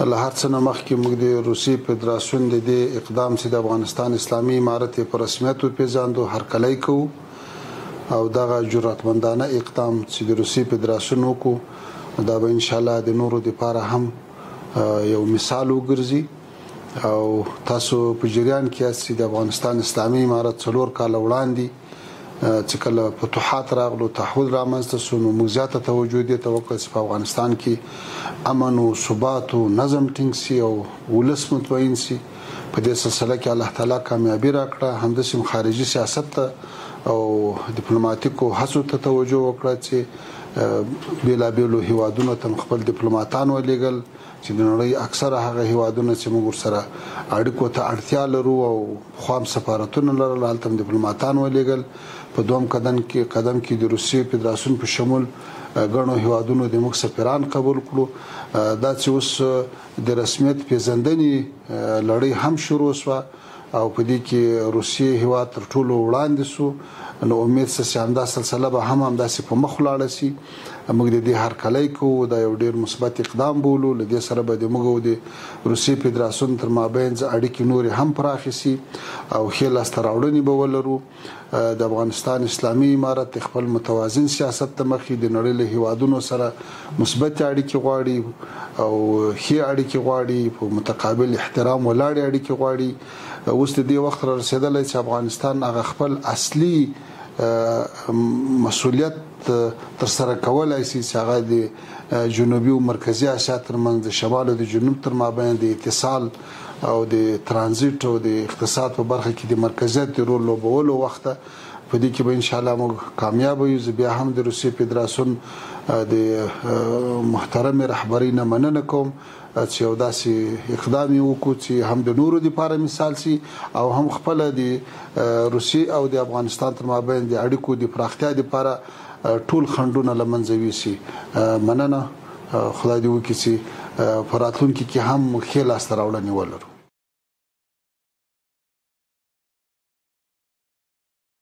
له هر څه نه مخکې موږ د روسیې فدراسیون د دې اقدام چې د افغانستان اسلامي امارت یې په رسمیت وپېژاندو هرکلی کوو او دغه جرأتمندانه اقدام چې د روسیې فدراسیون وکړو دا به انشاءالله د نورو دپاره هم یو مثال وګرځي. او تاسو په جریان کې یاست چې د افغانستان اسلامي امارت 4 کاله وړاندې چې کله فتوحات راغلو، تحول رامنځته شو، نو موږ زیاته توجه دې ته وکړه چې په افغانستان کې امن او ثبات او نظم ټینګ شي او ولس مطمئن شي. په دې سلسله کې الله تعالی کامیابي راکړه. همداسې هم خارجي سیاست ته او دیپلوماتیکو هڅو ته توجه وکړه چې بېلابېلو هیوادونو ته خپل دیپلوماتان ولېږل چې د نړۍ اکثره هغه هیوادونه چې موږ ورسره اړیکو ته اړتیا لرو او پخوا هم سفارتونه لرل، هلته هم دیپلوماتان ولېږل. په دوم قدم کې د روسیې فدراسیون په شمول ګڼو هیوادونو د موږ سفیران قبول کړو. دا چې اوس د رسمیت پېژندنې لړۍ هم شروع شوه او په دې کې روسیې هیواد تر ټولو وړاندې شو، نو امید څه چې همدا سلسله به هم همداسې په مخ ولاړه شي. موږ د دې هرکلی کوو، دا یو ډېر مثبت اقدام بولو. له دې سره به د موږ او د روسیې فدراسیون تر مابین اړیکې نورې هم پراخې شي او ښې لاسته راوړنې به ولرو. د افغانستان اسلامي امارت د خپل متوازن سیاست له مخې د نړۍ له هیوادونو سره مثبتې اړیکې غواړي او ښې اړیکې غواړي، په متقابل احترام ولاړې اړیکې غواړي. اوس د دې وخت را رسېدلی چې افغانستان هغه خپل اصلي مسؤلیت تر سره کولای شي چې هغه د جنوبي او مرکزي اسیا ترمنځ، د شمال او د جنوب تر مابین د اتصال او د ترانزیت او د اقتصاد په برخه کې د مرکزیت د رول لوبولو وخت. په دې کې به انشاءالله موږ کامیاب یو. زه بیا هم د روسیې فدراسیون د محترمې رهبرۍ نه مننه کوم چې یو داسې اقدام یې وکړو چې هم د نورو دپاره مثال شي او هم خپله د روسیې او د افغانستان تر مابین د اړیکو د پراختیا دپاره ټول خنډونه له منځه یوسي. مننه، خدای دې وکړي چې په راتلونکي کې هم ښې لاسته راوړنې ولرو.